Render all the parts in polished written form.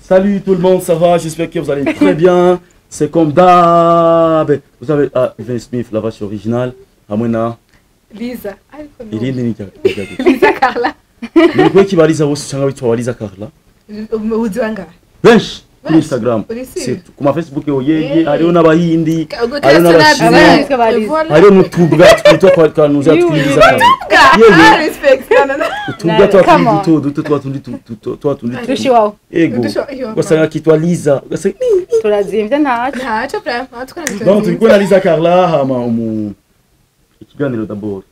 Salut tout le monde, ça va? J'espère que vous allez très bien. C'est comme d'hab. Vous avez, ah, Ivan Smith, la vache originale. Hamwe na Lisa, ariko no. Irindi ni rya. Lisa Carla. Ni kuki kibariza bose usanga bitwa Liza Carla? Uzi bangahe? Benshi kuri Benshi? Instagram. Uri sûr? C'est ku ma Facebook yeye, hariho n'Abahindi, Ubwo hariho n'Abashinwa, Voilà. hariho n'utubwa twitwa kwa kanuza twiliza Carla. Yeye. Ah, respect. Non, non, non. Utubwa twa Come tundi on. duto duto, twa tundi twa tundi Dushiwaho. Ego. Ugasanga kitwa Liza. Ugasanga Turazimvye, ntaco. Ntacyo vraiment, twara. Donc turi kumwe na Liza Carla, hama umu ikiganiro d'abord.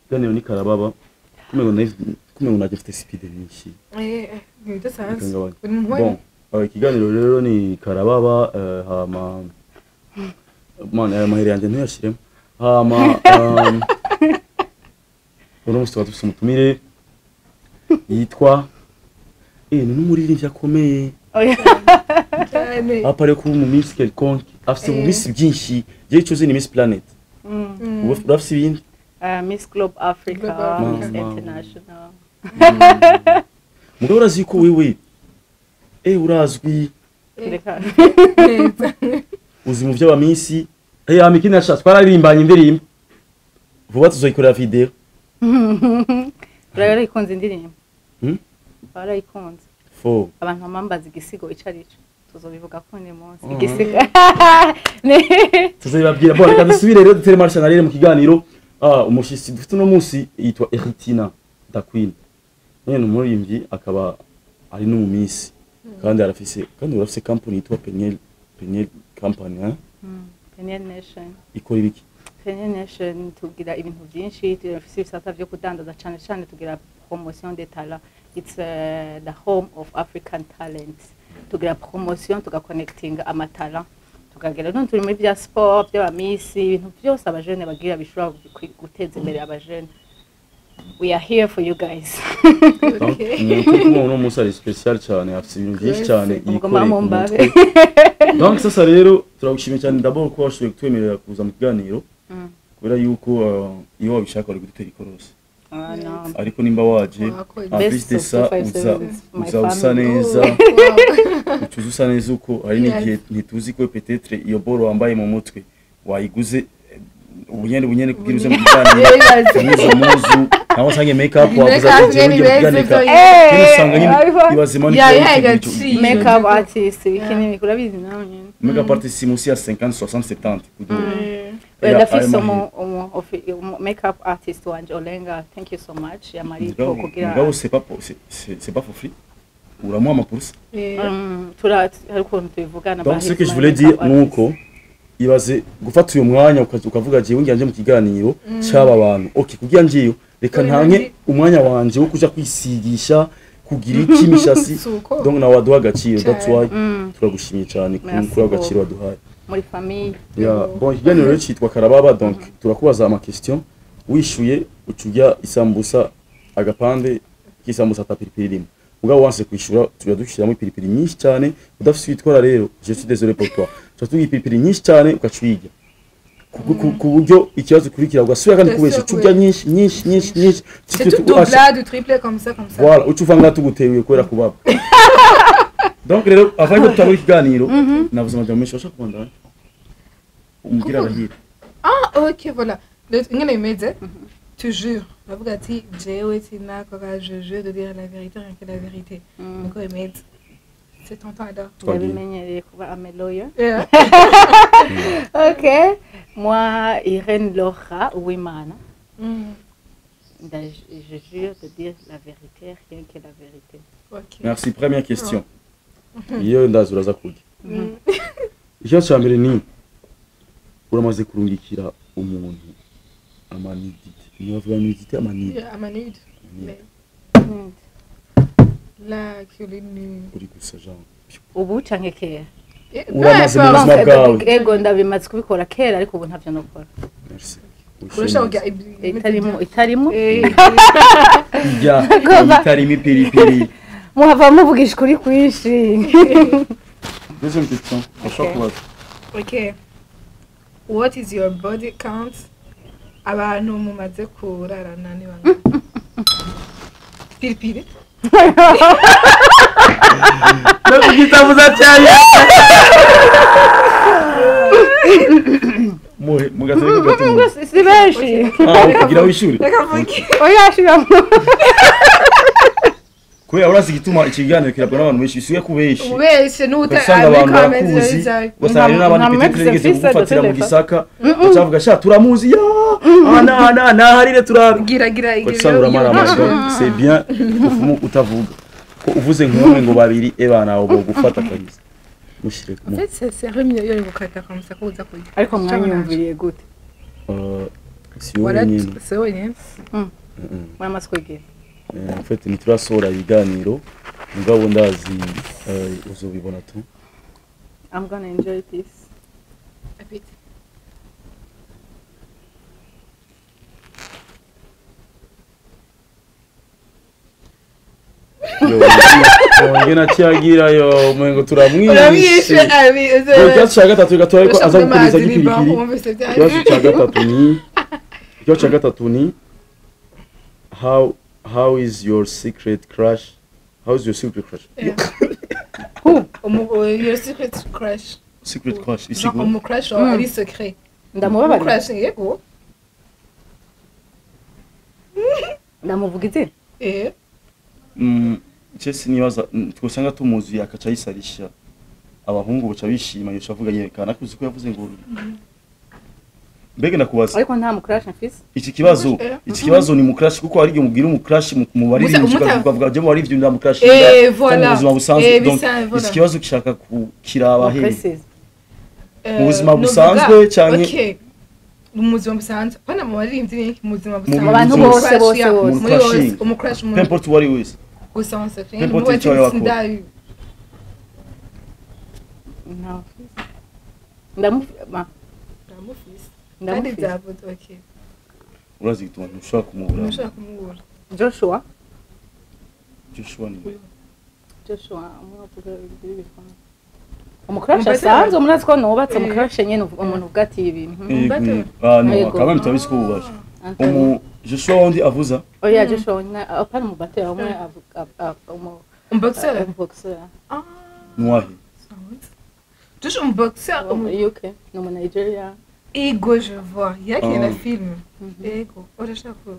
Ikiganiro ni Karababa. Kumengo naje mfite speed nyinshi. Eh, bidasanzwe. Reka. Uri mu Bon, ikiganiro rero ni Karababa, hama man aya mahera yanjye ntuyashiremo. Hama uno musi tukaba dufise umutumire yitwa ni n'umuririmbyi akomeye. Oya. Cyane. À part kuba mu Miss quelconque, afise mu Miss byinshi. Jewe ico uzi ni Miss Planet. Ubu urafise ibindi? Miss Globe Africa, Globe Miss Africa. International. Mugabo urazi ko wewe urazwi. Reka. Neza. Uzi mu vy'abamisi, hama ikindi nashatse, twararirimbanye indirimbo, vuba tuzoyikorera video. Barayikunze indirimbo. Hmm? Barayikunze. Fo. Abantu bamambaza igisigo ico arico. Tuzobivuga ko ni munsi. Igisigo. Tuzobibabwira. Bon, reka dusubire rero dutere marche en mu kiganiro. Ah, umushitsi dufite uno munsi yitwa Eritina da Queen nyene, ni umuririmbyi akaba ari no mu Miss, kandi arafise, kandi urafise company yitwa Peniel Company, hein? Peniel Nation. Ikora ibiki? Peniel Nation tugira ibintu byinshi, turafise ibisata vyo kudandaza, cane cane tugira promotion des talents. It's the home of African talents. Tugira promotion, tugaconnectinga amatalent. Tukagera none turi muri bya sport, by'abamisi, ibintu byose abajene bagira bishobora guteza imbere abajene. We are here for you guys. Donc umuntu uri kumwe uno munsi ari spécial cyane, afise ibintu byinshi cyane Mugomba yikoreye ku mumbabe. mutwe. Donc sasa rero turagushimiye cyane d'abord ko washoboye kutwemerera kuza mu kiganiro, kubera yuko iyo wabishaka wari kudutera ikorosi. Ah, no. Ariko nimba waje, Wakoze. en plus de Best ça, of uza 257 is my uza usa family. neza. Wow. Ucuza usa neza uko hari n'igihe ntituzi ko peut-être iyo boro wambaye mu mutwe wayiguze ubunyene bunyene kugira uze mu kiganiro n'izo muzu, naho usange make up wavuze ati jewe ngiye mu kiganiro. Nyine usanga nyine ibaze mani. Ya, agaciro. Makeup artist, iki n'ibiki, urabizi nawe nyine. Make up artist si munsi ya 50, 60, 70 kuduga. Well, Ya, ndafise ayo mahera. umu makeup artist wanje Olenga, thank you so much, yamariko Mugabo kugira mugabo c'est pas for free, uramuha amapursa. Tura hari ukuntu tubivugana. Donc But ce he's que je my voulais dire makeup artist. nuko ibaze gufata uyu mwanya ukavuga jewe ngiye nje mu kiganiro cy'aba bantu, okay, kugira ngiyo reka Uri ntange umwanya wanje wo kuja kwisigisha, kugira iki, imishasi. Suko. Donc nawe waduha agaciro, that's why turagushimiye cyane Merci kuri ako gaciro beaucoup. waduhaye. Muri famille. Ya, bon, ikiganiro rero cyitwa Karababa. Donc turakubaza ama question, wishuye uca urya isambusa, agapande k'isambusa ata piripiri irimo. Mugabo wanse kwishura, tuba dushyiramo ipiripiri nyinshi cyane. Udafise uyitwara rero, je suis désolé pour toi, tuba tugira ipiripiri nyinshi cyane, ugaca uyirya ku buryo ikibazo ukurikira ugasubira kandi kubesha, uca urya nyinshi nyinshi nyinshi nyinshi. C'est tout doublé, du triplé, comme ça, comme ça. Voilà, uca uva ngaha tuguteruye kubera kubaba. Donc rero avant ko tutangura ikiganiro, navuze amajambo menshi, bashaka kubandanya umubwira arahira. Ah, ok, voilà. Ingene bimeze, tu jures. Bavuga ati jewe sinakora, je jure de dire la vérité, rien que la vérité. Niko bimeze. C'est ton temps alors. Twagiye. Ndabimenyereye kuba ameloyo. Yeah. Ok, moi, Irene Laura Uwimana, je jure de dire la vérité, rien que la vérité. Ok. Merci. Première question, iyo ndazi uraza kurya. Ikibazo cya mbere ni: uramaze kurungikira umuntu amanudité? Niyo bavuga nudité, amanude? Yeah, amanude. Mais là, kuri ni Uri gusa genre. Ubu canke kera? Uramaze mu buzima bwawe. Ego, ndabimaze kubikora kera, ariko ubu ntavyo nokora. Merci. Urashaka kugira Itarimo, itarimo. Irya itarimo ipiripiri. Muhava muvugisha ukuri kwinshi. Deuxième question, urashobora kubaza. Okay. What is your body count? Abantu mumaze kurarana ni bangahe? Piripiri. Ndavuga. Avuze ati aya. Muhe mugatereko gato. Si benshi. Ah, kugira wishure. Reka mvuge. Oya shiramo. Kubera urazi igituma ikiganiro kirabwa n'abantu benshi bisuye kubeshi. Ubeshe n'uta Ugasanga abantu barakuzi, ugasanga rero n'abandi Nta peut-être yigeze mix kugufatira mu mfise, gisaka, ucavuga sha turamuzi ya, ah na na na harire turabe. Gira gira gira. Ugasanga uramara amaso, c'est bien ufumu utavuga. Ko uvuze nk'umwe ngo babiri ebana abo bogufata kabisa. Mushire En fait, c'est mieux yo gukata comme ça ko uza kurya. Ariko mwanyumviriye gute? Si wowe Voilà, nyene. c'est wenyine. Muramaze kwigira. En fait ntiturasohora ibiganiro mugabo ndazi uzobibona tu. I'm gonna enjoy this. Appétit. Yo, ngena cyagira yo mwengo turamwishe. Uramwishe abi. Ikibazo cya gatatu gatoya ariko aza gukomeza gipiripiri. Ikibazo cya gatatu ni ikibazo cya gatatu ni how is your secret crush? How is your secret crush? Yeah. Your secret crush. Secret crush Genre isigura. umu crush wawe ari secret. Ndamubabarira. Crush yego. Ndamuvuga izina. Eh. Chese nibaza twosanga tumuzi akaca yisarisha abahungu baca bishima yoca avuga yerekana kuzi ko yavuze ngo mbega nakubaza Ariko nta mu crush mfise. iki kibazo iki kibazo ni mu crush kuko hari igihe mubwira mu crush mu baririmbyi ukavuga je mu baririmbyi nda mu crush Eh voilà. mu buzima busanzwe donc bisa, voilà. iki kibazo gishaka kukiraba he Précise. Mu buzima busanzwe canke- Okay. Mu buzima busanzwe. Pana mu baririmbyi ni mu buzima busanzwe. Mu bantu Mu bose, crush, bose, yeah. bose. Muri bose Crushing. umu crush peu umuntu importe uwo ari wese gusa en secret. Peu importe icyo yakora. Nta mfise. Ndamufise. Ndamufise. Kandi Ndamufise. byavuze okay. urazi igituma ntushobora kumubura Ntushobora kumubura. Joshua. Joshua ni Joshua umwe uvuga ibitwa. Umucrush Umubate- asanzwe murazi ko nubatse Eh. umucrush nyene umuntu uvuga ati ibi. Umubate- Yego, ah no Yego. quand même turabizi ko ububasha Anthony. umu Joshua wundi avuza Oya Joshua na apana umubate umwe avuga umu Un boxeur. un boxeur. Ah. nuwahe Juste un boxeur. Wo muri UK no mu Nigeria. Ego, je vois. Il y a qui Ah. la film. Ego. Urashaka ku.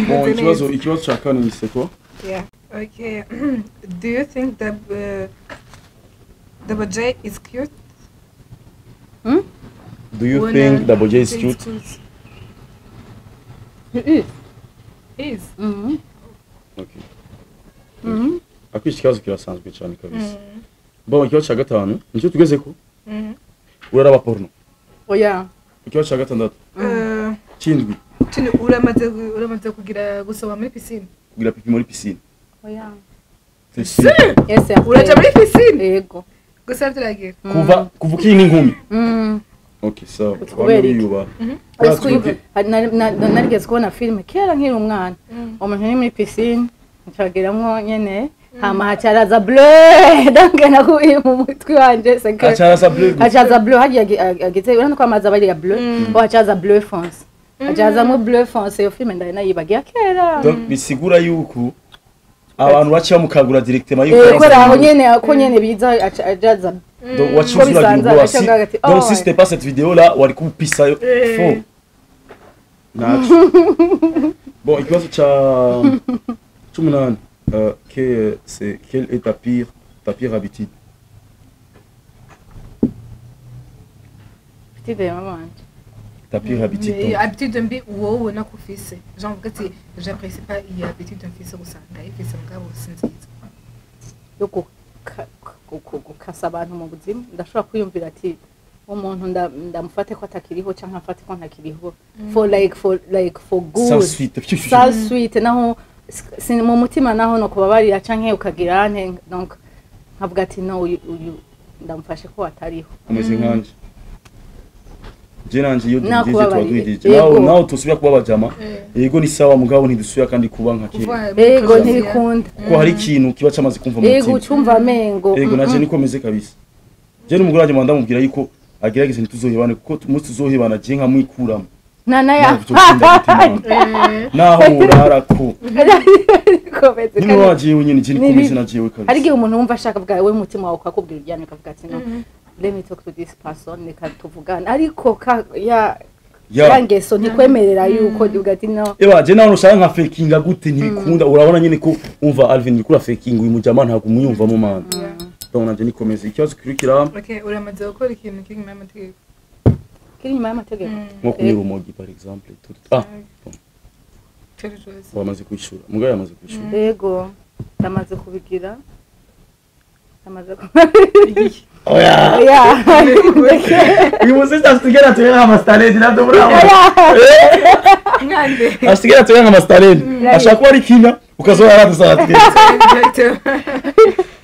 Bon, ikibazo ikibazo cya kane ni c'est quoi? Yeah. Okay. Do you think that Double J is cute? Do you Wanna- think Double J is cute? He is. Is. Mhm. Okay. Mhm. Ako iki kibazo kirasanzwe cyane kabisa. Bon, ikibazo cya gatanu nicyo tugezeko Mm. uraraba porno. Oya. Ikibazo cya gatandatu cy'indwi Tino uramaze uramaze kugira gusoma muri piscine. kugira pipi muri piscine. Oya. C'est sûr. Yes. Uraja muri piscine? Yego. Gusa turagira. Kuva kuva ukiri n'inkumi. Mm. Okay, sawa. Kubera iki? Wiyubaha. Narigeze kubona filime kera nkiri umwana umuntu uri muri piscine ncagiramwo nyene hama hacaraza bleu donc nakubiye mu mutwe wanje c'est que Acara bleu. hacaza bleu hagiye agize urabona ko amazi aba ari ya bleu o hacaza bleu fonce hacazamwo bleu fonce iyo filime ndaye nayibagiye kera Donc bisigura yuko abantu baca bamukangura directement yuko kubera aho nyene ko nyene biza acaza Donc Ko waciye usubira bisanzwe, ubwoba. aca avuga ati, Donc oh, si c'était pas cette vidéo là wari kupisa faux. Nacho. Bon, ikibazo cha c'umunani c'est quelle est ta pire habitude? petite mama wanje Ta pire habitude. Mais Donc. habitude mbi wowe ubona ko ufise. Genre uvuga ati j'apprécie pas iyi habitude mfise gusa ndayifise mugabo si nziza. Yo gukasa abantu mu buzima ndashobora kwiyumvira ati umuntu ndamufate ko atakiriho canke amfate ko ntakiriho for like for Sans good suite. sans suite naho mu mutima naho no kubabarira canke ukagira nte donc nkavuga ati no uyu ndamufashe ko atariho Umeze nkanje. Je nanje iyo duhije Nakubabariye. tuba duhije. Naho Yego. naho tusubira kuba abajama. Yego ni sawa mugabo ntidusubira kandi kuba nka kera. Kuva yego ntibikunda Kuko hari ikintu kiba camaze kumva mu yego mutima. ucumva amengo Yego naje niko meze kabisa. Je n'umugore wanje mwanda mubwira yuko agerageze ntituzohebane kuko umunsi tuzohebana je nkamwikuramo. Nana ya. Navyo ukunda gute? Naho urara ko Komeze. Nyine wajewe nyine je nikomeze na jewe kabisa. Hari igihe umuntu wumva ashaka bwa we, umutima wawe ukakubwira uryamye, ukavuga ati: "No, let me talk to this person, reka tuvugane." Ariko ka ya ya ngeso ntikwemerera yuko uvuga ati: "No." Eba, je nawe ushaka nka fakinga gute, ntibikunda. Urabona nyine ko umva Alvin uriko fakinga, uyu mujama ntabwo umuyumvamo, man. Donc nanje nikomeze ikibazo kikurikira. Okay, uramaze gukora ikintu kiri inyuma y'amategeko? Kiri inyuma y'amategeko? Nko kunywa urumogi, par exemple. Ah, Turi twese. Wamaze kwishura, mugabo yamaze kwishura. Yego, ndamaze kubigira, ndamaze Oya. Ya. Uyu musista asigara tuye nka mastalenti nabyo murabona. Mwande. Asigara tuye nka mastalenti, ashaka kuba ari kinya ukazoba yaradusaba twese. Exactement.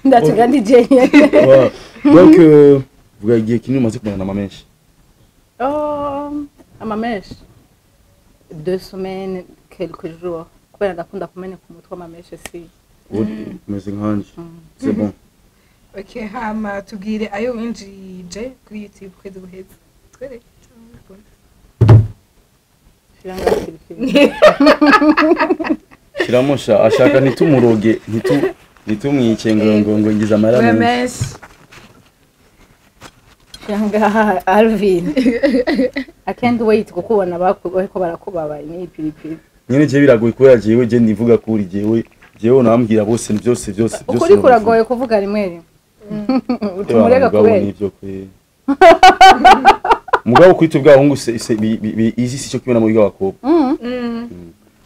Ndatuga ndi jenyine. Ouais. Donc vuga igihe kinini umaze kumarana amamenshi. Oh, amamèches, 2 semaines, quelques jours, kubera ndakunda kumeneka umutwe, amamèches si. Ubu umeze nkanje, c'est bon. Okay, hama tubwire ayo winjije kuri YouTube kwezi guheze. Twereke. Shira ngaho pilipili. Shiramo sha, ashaka ntitumuroge, ntitumwice ngo ngize amara menshi. Menshi. Shira ngaha, Alvin. I can't wait kukubona bariko barakubabaye n'iyi pilipili. Nyene je biragoye kubera jewe je ndivuga kuri jewe nambwira bose byose byose byose. Ukuri kuragoye kuvuga rimwe rimwe, utumurega kubera Nivyo kwe mugabo kuri twebwe abahungu se izi si cyo kimwe na mu bw'abakobwa.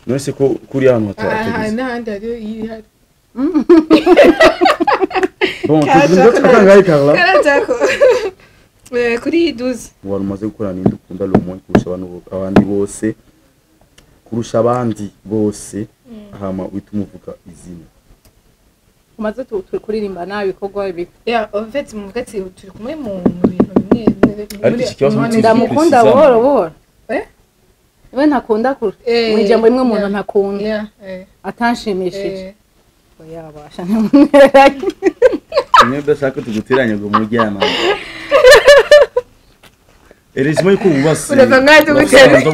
None se ko kuri hano Aha hatageze? N'ahandi hariyo iri hari. Bon, tuvuze ko kangahe, Carla? Karajako. Kuri 12. Wari umaze gukora ninde ukunda le moins kurusha abantu abandi bose, kurusha abandi bose, hama uhita umuvuga izina. Umaze kuririmba nabi ibikorwa ibi. Yeah, en fait, muvuga ati turi kumwe mu bintu bimwe. Ariko iki kibazo Ndamukunda Précisément. buhoro buhoro. Eh? We ntakunda kure mu ijambo rimwe, umuntu ntakunda atanshimishije. Oya, basha ntimuneranye. Niyo udashaka tuguteranya ngo mujyana. Erezima yuko wubase. Urava nkaho tuguteranya.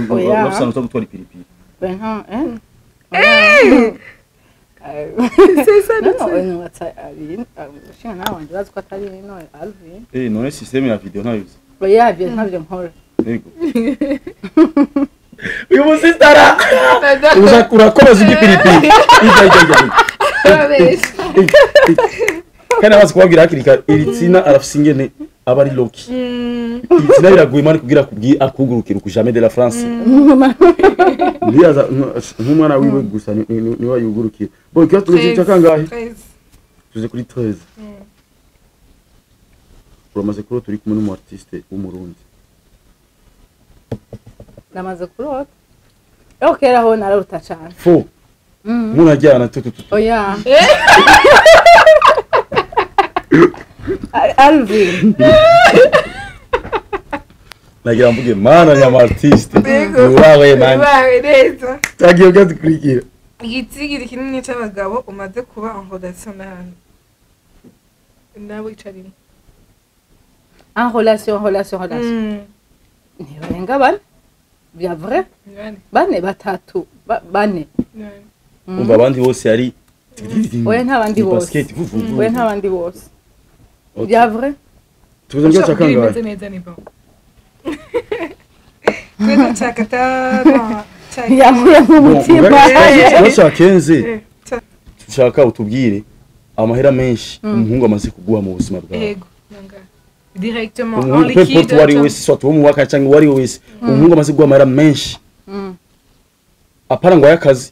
Oya. Urafisa no gutwara ipiripiri. Ben, eh? C'est ça. Non, non, nubatse abiri, ushinga nawe wanje urazi ko atari ino, Alvin. Eh, none système ya video ntayo uzi? Oya, ivyo ntabyo nkora. Yego. Uyu musistara uza urakomeza igipiripiri. Ijya ijya ijya. Kandi amaze kubabwira hakiri kare, iri tsina arafise ingene aba ari loki. Iri tsina biragoye mani kugira akubwiye akugurukira ku jamais de la France. Ntiyaza nk'umwana wiwe gusa niwe yugurukira. Bon, ikibazo tugeze cya kangahe? 13. Tuze kuri 13. Uramaze kurota uri kumwe n'umu artiste w'Umurundi? Namaze kurota. Aho kera ho nararota cane. Fo munajyana tu tu tu tu. Oya. Alvin. Nagira mvuge mana nyama artiste. Yego. Urawe man. Ubawe neza. Tagiye ugadukurikira. Igitigiri kinini c'abagabo umaze kuba en relation n'ahantu nawe icarimwe? En relation, relation, relation. Ntibarenga bane. Bien vrai? Ni bane. Bane, batatu, bane. Ni bane. Umva abandi bose ari Oya, nta bandi Ni bose. basket, vu, vu, vu. Oya, nta bandi bose. Okay. Bien vrai? Tuze mbyo Ushobora cya kugira imeze kangahe? neza, ni bon. Twese ca gatanu Yavuye mu mutima. Ikibazo cya 15. Tushaka utubwire amahera menshi umuhungu amaze kuguha mu buzima bwawe. Yego, nangahe directement en Umuhungu, peu importe liquide? uwo ari we wese, soit uwo mubaka cyangwa uwo ari we wese, umuhungu amaze kuguha amahera menshi, apara ngo ayakazi,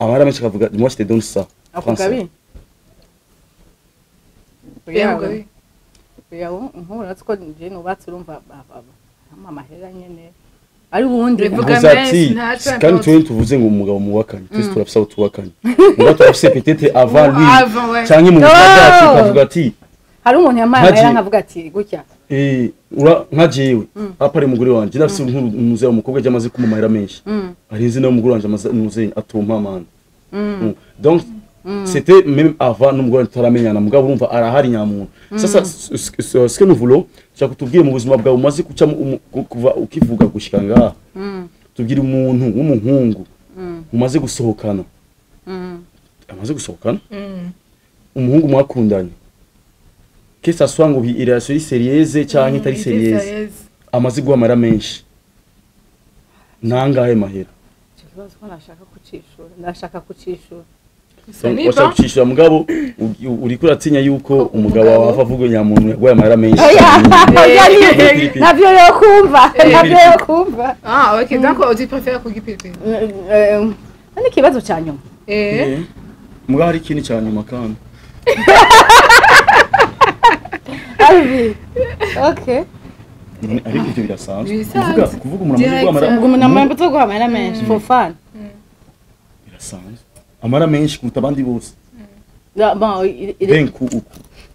amahera menshi akavuga: "Moi, je te donne ça." Ako gabi. Yego. Oya, nk'ubu uratse ko nje nubatse, urumva ampa amahera nyene ari uwundi. Bivuga Uvuze ati menshi, ntaco. Kandi tuwe tuvuze ngo umugabo mubakanye, twese turafise abo tubakanye, mugabo turafise peut-être avant lui Avant, ouais. canke mu buzima bwacu ukavuga ati Hari umuntu yampaye Nkaje- amahera nkavuga ati gutya. Eh, ura nka jewe apari umugore wanje ndafise nk'umuze umukobwa aje amaze kumpa amahera menshi arenze nawe umugore wanje amaze umuze atumpa amande. Donc C'était même avant n'umugore tutaramenyana, mugabo urumva arahari nyamuntu. Sasa ce que nous voulons, tushaka kutubwira mu buzima bwawe umaze guca kuva ukivuga gushika ngaha, tubwire umuntu w'umuhungu umaze gusohokana, amaze gusohokana, umuhungu mwakundanye, que ça soit ngo relation iri sérieuse canke itari sérieuse, amaze guha amahera menshi, nangahe mahera? Icyo kibazo ko nashaka kucishura, ndashaka kucishura. Donc, washaka kucishura, mugabo uriko uratinya yuko umugabo wawe ava avuga nyamuntu yaguhaye amahera menshi. Oya, Pilipili. navyo yokumva, navyo yokumva. Ah, ok, donc tu préfères kurya ipilipili? Ni ikibazo cya nyuma. Eh. Eh, mugabo hari ikindi ca nyuma kandi. Alvi, okay. None ariko ivyo birasanzwe. Birasanzwe. Kuvuga umuntu amaze guha amahera. Ubwo umuntu amaze guha amahera menshi for fun? Birasanzwe, amahera menshi kuruta abandi bose. Bon, Benku uku.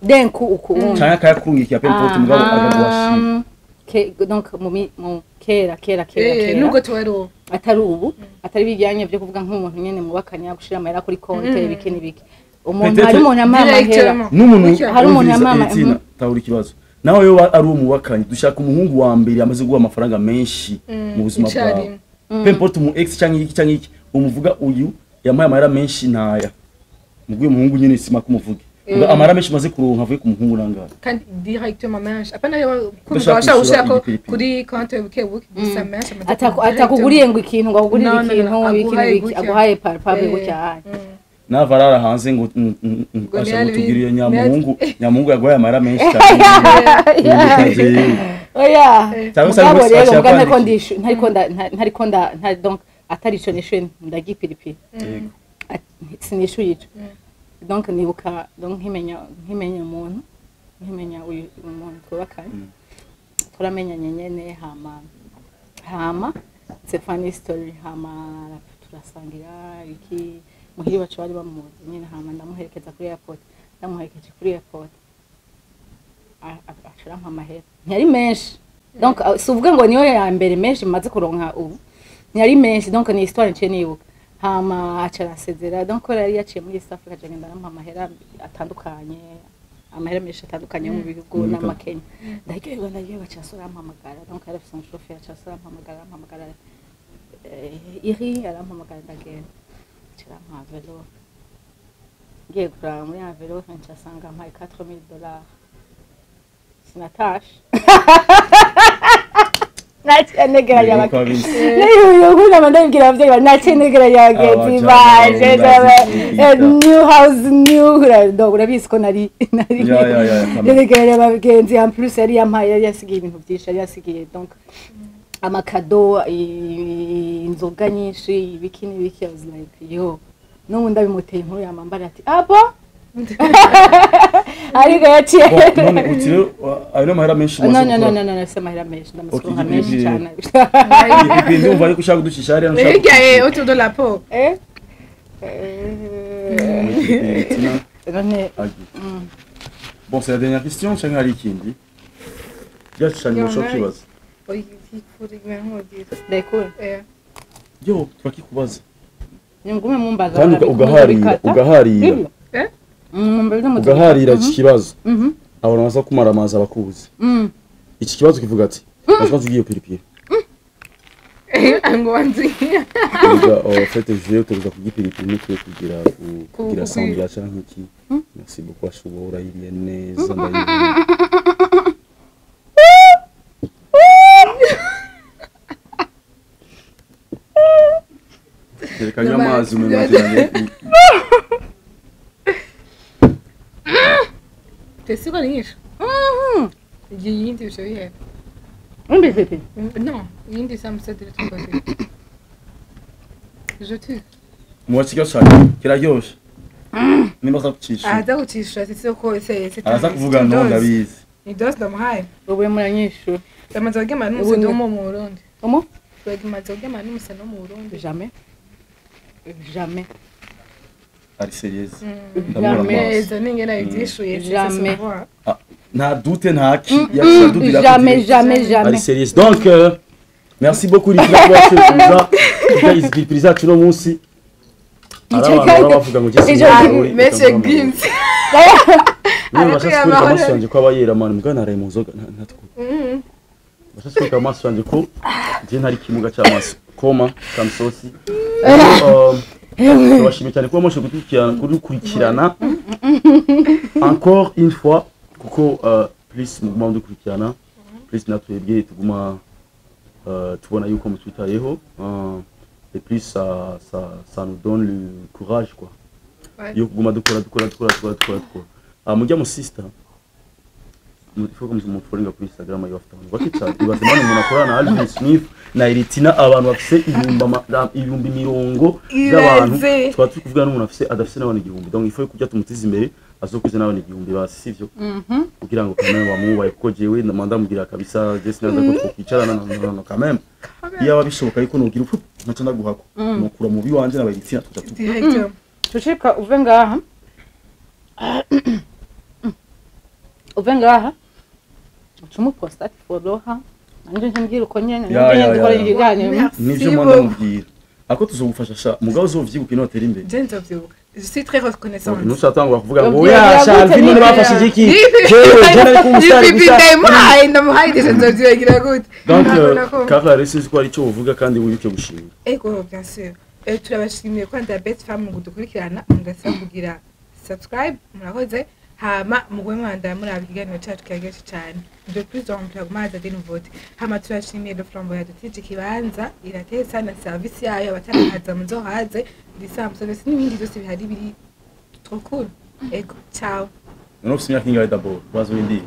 Denku uku. Canke akayakurungikira, peu importe, mugabo akaguha shit. Donc mu kera kera kera kera. Nubwo tuba ari ubu. Atari ubu, atari bijyanye byo kuvuga nk'umuntu nyene mubakanya gushira amahera kuri konte, ibiki n'ibiki, umuntu hari umuntu yampaye amahera. Directement. N'umuntu Hari umuntu wumviriza. yamama, Tina, tahura ikibazo nawe, yoba ari uwo mubakanye. Dushaka umuhungu wa mbere amaze guha amafaranga menshi mu buzima bwawe. Icyarimwe. Peu importe, umu ex canke iki canke iki, umuvuga uyu yampaye amahera menshi ntaya muguye umuhungu nyene, sima kumuvuge. Muga amahera menshi maze kuronka avuye ku muhungu nangahe? Kandi directement menshi, apana yo Ndashaka kumva washaka kwishura gushira ko igipiripiri. kuri konti buke buke gusa, menshi amaze Atakuguriye ngo ikintu, ngo akugurire No, no, no, ikintu, ibiki aguhaye n'ibiki. gutya. Aguhaye palpable gutya. Nava arara hanze ngo Ngo asha ntiyari ngo tubwire iyo nyamuhungu yaguhaye amahera menshi cyane. Oya. Cyangwa se Mugabo ari rero ashaka muga ntariko kwandika. ndishu ntariko nda ntariko nda donc atari ico nishuye, ndagipiripiri. Yego. Sinishuye ico. Donc nibuka, donc nkimenya umuntu, nkimenya uyu muntu twubakanye, turamenyanye nyene, hama it's a funny story, hama turasangira iki muhiri wacu, bari bamuzi nyene, hama ndamuherekeza kuri airport. Ndamuherekeje kuri airport, aca amahera, ntiyari menshi. Donc si uvuga ngo niyo ya mbere menshi maze kuronka ubu, ntiyari menshi. Donc ni histoire nciye nibuka. Hama aca arasezera. Donc kubera yari yaciye muri East Africa, aca agenda arampa amahera atandukanye, amahera menshi atandukanye yo mu bihugu Mu n'amakenya. Ndaryoherwa, ndaryoherwa. Aca asubira arampamagara. Donc yari afise umushoferi, aca asubira arampamagara, arampamagara, iri arampamagara, ndagenda, aca arampa enveloppe. Ngiye kuraba muri enveloppe, nca asanga ampaye 4000 dollars. Sinatashe, naciye negeranya. Yego, kabisa. Nkunda ndabibwira abavyeyi banje, naciye negeranya abagenzi banje, new house, new, donc urabizi ko nari Ya, negeranya abagenzi. En plus yari yampaye, yari yasigiye ibintu byinshi, yari yasigiye donc ama cadeaux, inzoga nyinshi, ibiki n'ibiki. I was like, yo, n'ubu ndabimuteye inkuru yamambara ati abo, ariko yaciye. Bon, none uti rero ayo ni amahera menshi No. umaze No, no. gukora. No, no, no, amahera menshi Okay, ndamaze menshi cyane. Igipiripiri ndumva ariko ushaka kuducisha hariya ntushaka. Hirya, autour de la peau. Eh. Igipiripiri, Tina. None. Agi. Bon, c'est la dernière question canke hari ikindi byacanye mushobora kwibaza? Ndayikura. Yo turakikubaza. Nimugume mumbaza. Kandi ugaharira, ugaharira. Sibyo? Eh? Ugaharira iki kibazo, abantu baza kumaramaza bakuzi. Iki kibazo kivuga ati baza tugiye piripiri. Ngo wanzi. Erega en fait jewe tuza kugipiripiri nukwiye kugira sambya canke iki. Merci beaucoup, ashuba urayiriye neza, ndayibona. Reka nywa amazi umengo wagira Tese ko nyinshi igihe iyindi bice bihera. Imbi Non, iyindi sambusa de l'autre côté, je tue. Mu kibazo cyane kiraryoshe nimba aza kucisha. Araza gucisha, c'est ko c'est Araza kuvuga no, ndabizi. Ni dose ndamuhaye. Ubu muranyishura. Bamaze kugemana n'umusano wo mu Burundi. Umu? Bamaze kugemana n'umusano wo mu Burundi. Jamais, jamais. Ari sérieuse, ndamubona mu maso. Neza n'ingene yabyishuye. Jamais. Nta doute, nta ki yacidudira. Jamais, jamais, Ari jamais. sérieuse. Donc merci beaucoup Rikira kuba kuza kurya izi piripiri zacu uno munsi. Hari abantu baba bavuga ngo Jesse Ico- Mese Gims. niba bashatse Ariko kwereka amaso yamahoro. yanjye ko aba yera mani mbwa naraye mu nzoga ntatwo bashatse kwereka amaso yanjye ko njye ntari kimuga cy'amaso koma kamusosi. Turabashimiye cyane kuba mwashoboye kudukurikirana encore une fois, kuko please muguma mudukurikirana, please natwebwe tuguma tubona yuko mutwitayeho, et puis ça nous donne le courage quoi yo kuguma dukora dukora dukora dukora dukora dukora. Ah, mujya mu sister, il faut que mufollowinga kuri Instagram, ayo bafite abantu bake cyane. Ibaze mani umuntu akorana na Alvin Smith na Eritina, abantu bafise ibihumbi mirongo by'abantu. Ibaze. Twaba turi kuvuga n'umuntu afise adafise n'abantu 1000. Donc il faut kujya tumutiza imbere, azokwiza n'abantu 1000 basi, sivyo? Kugira ngo quand même bamubaye, kuko jewe ndamubwira kabisa, je sinaza ko twokwicarana. No, no, no, quand même iyo aba bishoboka yuko nogira upfu ntaco ndaguhako, nokura mubi wanje na Eritina tuja tu Directement. Tushika uve ngaha, uve ngaha uca umuposta ati follow her, nanje nje uko nyene Ya, nanje ya, dukora ya, ya. ikiganiro. Merci Nivyo mwa beaucoup. ndamubwira ako tuzogufasha sha, mugabo uzovyibuka inotera imbere. Je nzovyibuka. Je suis très reconnaissante. Ntucatangura kuvuga ngo Yobwira oya sha gute Alvin none nibyo? bafashije iki, jewe je nari kumusitari Ibi gusa. ndamuhaye ndamuhaye déjà, nzovyibagira gute? Donc Ntabwo nako. Carla rero sinzi ko hari icyo uvuga kandi wibuke gushimira. Ego, bien sûr. Turabashimiye kwanza Best Fam mu kudukurikirana, mugasaba kugira subscribe, murakoze. Hama mugwe mwanda muraba ikiganiro cyacu kiraryoshye cyane, de plus en plus haguma des nouveautés. Hama turashimiye Le Flambeau yadutije ikibanza, iratesa na service yayo, abatarahaza muzohaze, ndisambusa ndetse n'ibindi byose bihari biri trop cool. Ego, ciao. None ufite imyaka ingahe d'abord? Bazo windi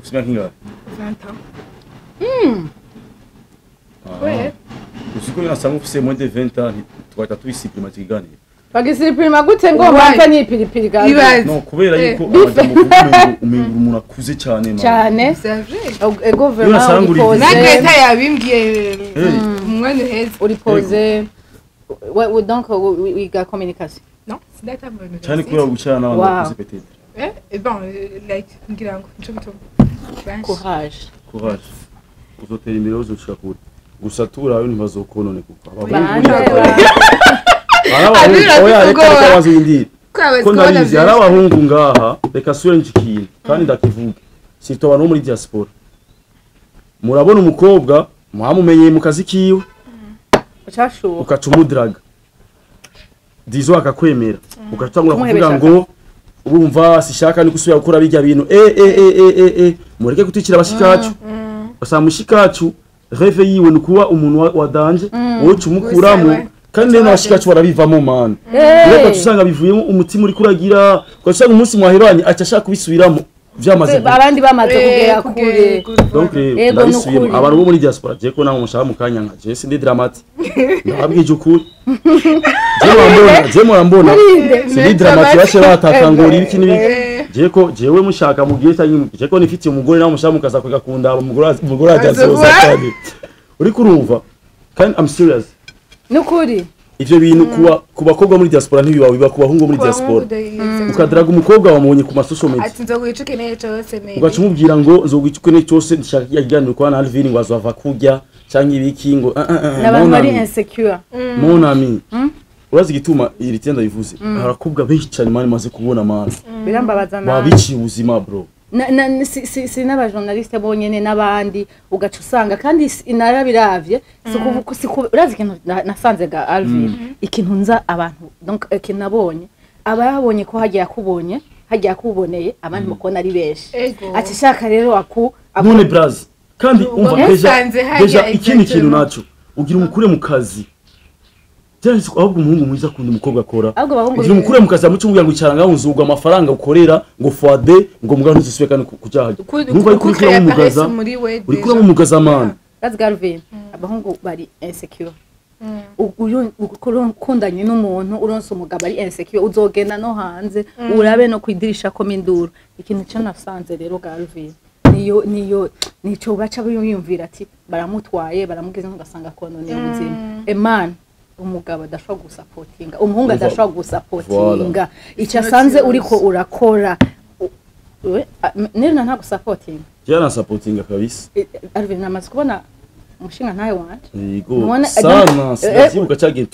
ufite imyaka ingahe? 20 ans. Ah. Ouais. Uzi ko nasanga ufise moins de 20 ans tugahita tubisupprima ikiganiro. Bagisipima gute ngo Why? mbanza n'ipiripiri gaze? Ibaze. No kubera Eh. yuko amajambo uvuga umengo uri umuntu akuze cyane man. Cyane. C'est vrai. Ego, Iyo nasanga vraiment uri uri posé. Na Greta yabimbwiye Hey. umwanya uheze. Uri posé. Donc wiga communication? Non, sindatangura. Cyane kubera gucarana n'abantu Wow. bakuze peut-être. Eh, bon, like ngira ngo nico bituma benshi. Courage. Courage, uzotera imbere, uzoshika kure, gusa turayo ntibazokonone kuko abahungu Bande. Hari abahungu, Abira oya, reka ubwoba. reka bazindire Kwaba ko ndabizi hari kubona. abahungu ngaha. Reka sure n'ikintu kandi ndakivuga, surtout abantu bo muri diaspora, murabona umukobwa mwamumenyeye mu kazi kiwe, Ucashuha. ukaca umudraga dizo akakwemera, ugatangura kuvuga Kumuhebesha. ngo urumva sishaka ni gusubira gukora bijya bintu. Eh, mureke gutwikira abashikacu. Basanga mushikacu rêve yiwe ni kuba umuntu wa danger, wowe uca umukuramo. Gusa we. Kandi rero n'abashikacu barabivamo man. Rero ugaca usanga bivuyemo umutima uri kuragira, ugaca usanga umunsi mwahebanye aca ashaka kubisubiramo vyamaze guhera. Abandi bamaze kugera kure. Donc rero Ego, ndabisubiyemo, nukuri. abantu bo muri diaspora, je ko nawe mushaka mu kanya nka je sindi Drama T, ndababwije ukuri, je murambona, je murambona sindi Drama T bace bataka ngo uri ibiki n'ibiki. Je ko jewe mushaka mugiye cyangwa je ko nifitiye umugore, nawe mushaka mukaza kwiga kundaba, umugore ajazoza kandi uri kurumva kandi I'm serious. Nukuri. Ivyo bintu kuba ku bakobwa muri diaspora ntibiba, biba ku bahungu muri diaspora. Ukadraga umukobwa wamubonye ku ma social media, Ati nzoguha ico ukeneye cose maybe. Ugaca umubwira ngo nzoguha icyo ukeneye cyose, nshaka ikiganiro kwa na Alvin, ngo azava kurya cyangwa ibiki ngo ah, ah, ah, N'abantu mon bari ami. insecure. Mon ami, urazi igituma iri tenda bivuze? Harakobwa benshi cyane mani maze kubona mani Birambabaza nabi. babiciye ubuzima bro. Si n'abajournaliste bonyene, n'abandi ugaca usanga kandi narabiravye, si ukuvuga si urazi ikintu nasanze ga Alvin, ikintu nza abantu, donc ikintu nabonye, aba yabonye ko hagiye akubonye, hagiye akuboneye abandi mukubona ari benshi. Ego. Ati shaka rero aku None brazi kandi Ubwo umva déjà musanze hajya déjà ikindi kintu exactement. naco ugira umukure mu kazi. Cyane ahubwo umuhungu mwiza akunda umukobwa akora. Ahubwo abahungu Ugira umukure mu kazi amuca umubwira ngo icara ngaho nzugwa amafaranga ukorera ngo fade ngo mugabo ntuzusubire kandi kujahaja. Numva ariko uriko uramugaza, muri we uriko uramugaza man. Urazi ga Alvin, abahungu bari insecure. Ukundanye n'umuntu, uronse umugabo ari insecure, uzogenda no hanze urabe no kwidirisha ko induru. Ikintu cyo nasanze rero ga Alvin, niyo nico baca biyumvira ati baramutwaye, baramugeze, ugasanga kononeye ubuzima. Eman umugabo adashobora gusapotinga umuhungu, adashobora gusapotinga icyo asanze uriko urakora. Nero nta gusapotinga. Jana supportinga kabisa. Alvin namaze kubona. Umushinga ntawe wanje. Yego. Mubona- Sana eh, sinavyibuka cagihe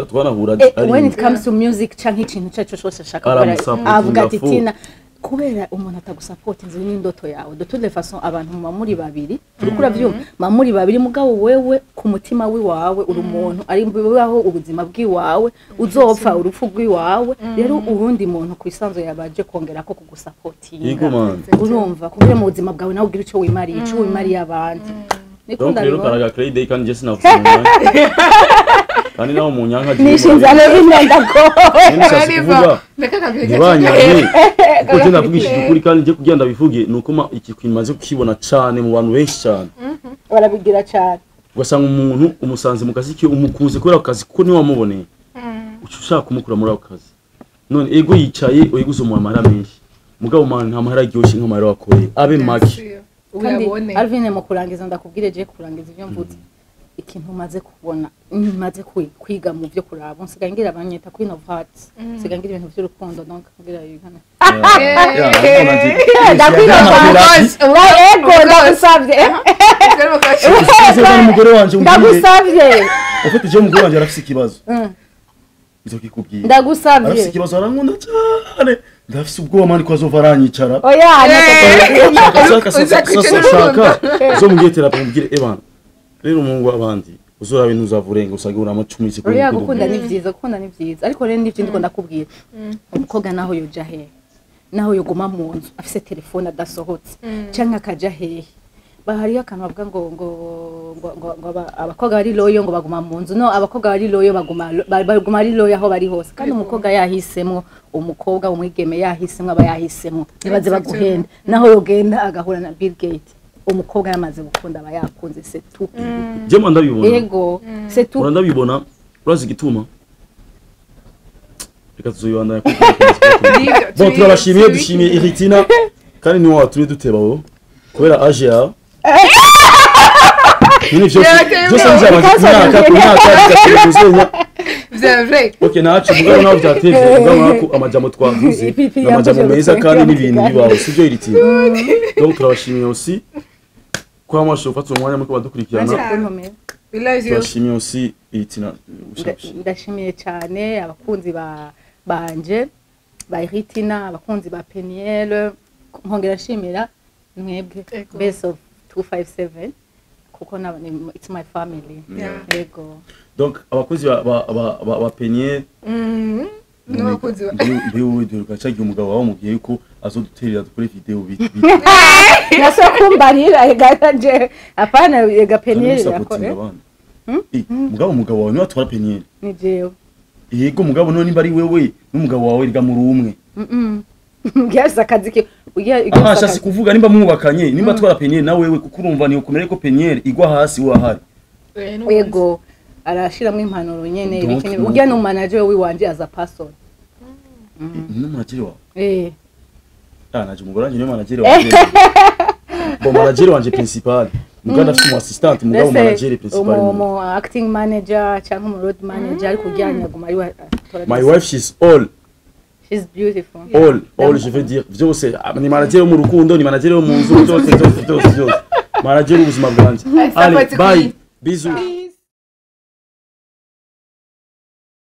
twanahura ari When it comes to music canke ikintu icyo ari cyo cyose ashaka gukora, Aramusapotinga avuga ati fu. Tina, kubera umuntu atagusapota inzu n'indoto yawe, de toutes les façons abantu muba muri babiri, uriko uravyumva, muba muri babiri, mugabo wewe ku mutima wiwawe uri umuntu ari bibaho ubuzima bw'iwawe, uzopfa urupfu rw'iwawe. Rero uwundi muntu ku isanzwe yabaje kongera ko kugusapotinga, Yego man. urumva, kugira mu buzima bwawe nawe ugire ico wimariye, ico wimariye abandi. Niko Donc rero ndabibona. karaga Credit kandi je sinavuze mu mwanya. Kandi naho mu nyanka je Nishinze Alvin, ndagowe. Nishatse kuvuga ntibanyanye kuko je ndavugishije ukuri kandi je kugira ndabivuge nuko iki kintu maze kukibona cane mu bantu benshi cane. Barabigira cane. Ugasanga umuntu umusanze mu kazi kiwe, umukunze kubera ako kazi kuko niwe wamuboneye, uca ushaka kumukura muri ako kazi. None ego yicaye ego uzomuha amahera menshi, mugabo man nta mahera aryoshe nk'amahera wakoreye abe make. Kandi Uyabone. Alvin, mu kurangiza ndakubwire, je kurangiza ibyo mvuze, ikintu maze kubona, maze kwiga mu byo kuraba, nsigaye ngira abanyita Queen of Hearts, nsigaye ngira ibintu by'urukundo, donc ngira ibintu Queen of Hearts. Ego, ndagusabye. Usize n'umugore wanje umbwire. Ndagusabye. Ufite je umugore wanje arafise ikibazo, nzokikubwira. Arafise Ndagusabye. ikibazo, arankunda cyane, ndafise ubwoba man ko azova aranyicara. Oya. Shaka shaka uzomubwire terapi, mubwire ebana rero umuhungu w'abandi uzorabe ntuzava urenga usange uramucumitse kuri Oya. urukundo. Gukunda ni byiza, gukunda ni byiza, ariko rero nivyo ndiko ndakubwira, umukobwa naho yoja hehe, naho yoguma mu nzu afise telefone adasohotse canke akaja hehe, bahariyo akantu bavuga ngo abakobwa bari loyo ngo baguma mu nzu. No, abakobwa bari loyo baguma ari loyo aho bari hose. Kandi umukobwa yahisemwo, umukobwa umwigeme yahisemwo aba yahisemwo, ntibaze baguhenda. Naho yogenda agahura na Bill Gates, umukobwa yamaze gukunda aba yakunze, c'est tout. Je mba ndabibona. Ego, c'est tout. Ura ndabibona, urazi igituma? Reka tuzoyibandanya. Bon, turabashimiye, dushimiye Iritina kandi niwe watumye duteba wowe kubera age yawe nyine vyose byose nzabanje ku myaka ku myaka bigatera kuzenya. Bien vrai. Ok, naco mugabo naho vyatevye, mugabo nako amajambo twavuze Ipipiri ni amajambo yamfashe meza gutwenga kandi mu n'ibintu kiganiro. bibaho, sivyo Iritina? Donc turabashimiye aussi ko mwashoboye gufata umwanya muko badukurikirana. Nanje. We love you. Turashimiye aussi Iritina. Ndashimiye cyane abakunzi ba banje ba Iritina, abakunzi ba Peniel, nkongera nshimira mwebwe Ego. Best of 257 kuko it's my family. Yego. Donc abakozi ba Peniel N'abakunzi ba mbiwe duheruka cagiye umugabo wawe mubwiye yuko azoduterera dukore video biti Naso kumbarira ega nje apana ega Peniel sapotinga yakore. abana. Mugabo umugabo wawe niwe atwara Peniel? Ni jewe. Yego, mugabo none nimba ari wewe n'umugabo wawe riga muri umwe. Byasa akazi ke ugiye. Aha shasi kuvuga nimba mwubakanye, nimba atwara Peniel na wewe, kuko urumva ni ukumere ko Peniel igwa hasi wahari. Yego, arashiramo impanuro nyene. Donc, ibiki ujya no manager wiwanje as a person. N'umanager wawe? Eh. Ah, naje umugore wanje niwe manager wanje. Bon, manager wanje principal, mugabo ndafite umu assistant, mugabo Mbese, manager principal umu acting manager cyangwa umu road manager, ariko ujyanye aguma ari we atora. My wife, she's all She's beautiful. All all, je veux dire vyose. Ah, ni manager wo mu rukundo, ni manager wo mu nzu, byose byose byose byose, manager w'ubuzima bwanje. Allez, bye, bisous.